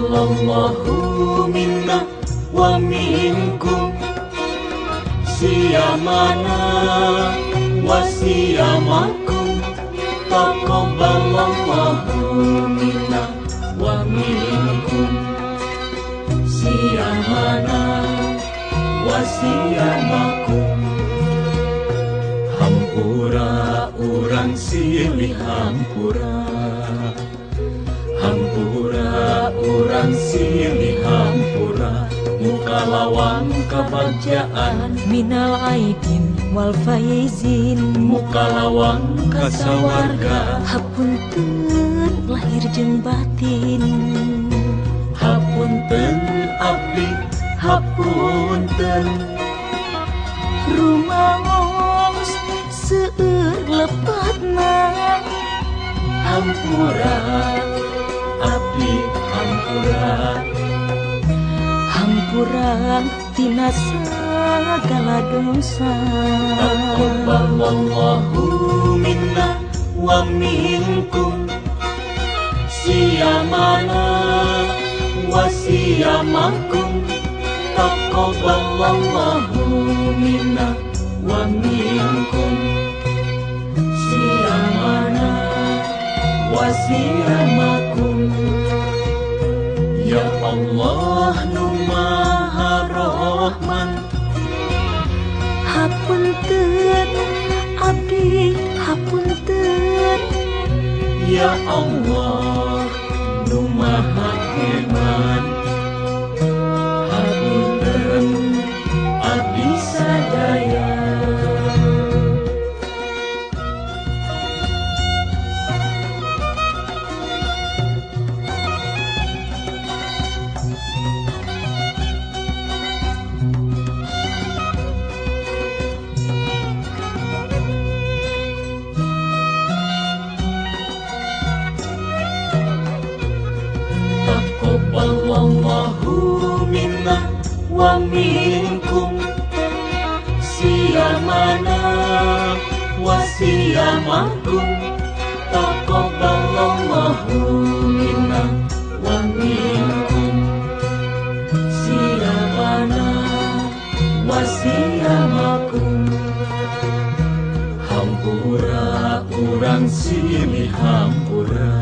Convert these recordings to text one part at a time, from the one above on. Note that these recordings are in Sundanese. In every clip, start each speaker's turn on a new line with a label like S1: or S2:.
S1: Taqabbalallahu minna wa minkum. Siyamana wa siyamakum. Taqabbalallahu minna wa minkum. Siyamana wa siyamakum. Hampura urang silih hampura. Hampura urang silih hampura. Muka lawang kabagjaan
S2: minal aidin wal faizin.
S1: Muka lawang kasawarga
S2: hapunten lahir jeung batin.
S1: Hapunten abdi hapunten.
S2: Rumaos seueur lepatna.
S1: Hampura abdi hampura.
S2: Hampura tina sagala dosa.
S1: Taqabbalallahu minna wa minkum. Siyamana wa siyamakum. Taqabbalallahu minna wa minkum. Siyamana wa siyamakum. Ya Allah nu Maha Rahman.
S2: Hapunten abdi hapunten.
S1: Ya Allah nu Maha Eman. Hapunten abdi sadaya. Taqabbalallahu minna wa minkum. Siyamana wa siyamakum. Taqabbalallahu minna wa minkum. Siyamana wa siyamakum. Hampura urang silih hampura.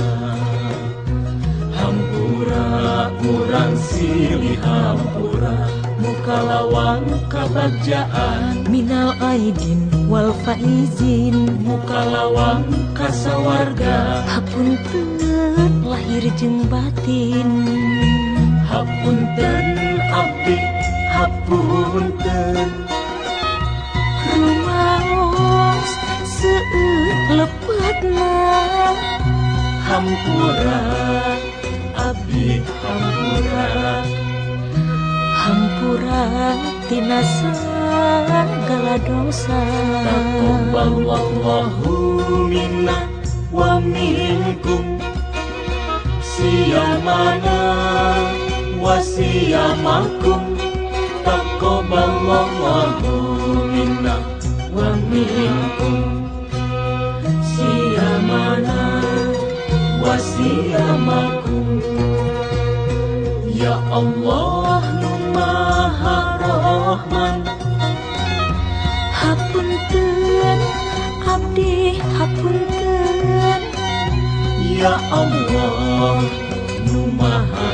S1: Hampura urang silih hampura. Muka lawang kabagjaan
S2: minal aidin wal faizin.
S1: Muka lawang kasawarga
S2: hapunten lahir jeung batin.
S1: Hapunten abdi hapunten.
S2: Rumaos seueur lepatna.
S1: Hampura abdi hampura.
S2: Hampura tina sagala dosa.
S1: Taqabbalallahu minna wa minkum. Siyamana wa siyamakum. Taqabbalallahu minna wa minkum. Siyamana wa siyamakum. Ya Allah nu Maha Rahman.
S2: Hapunten abdi hapunten.
S1: Ya Allah nu Maha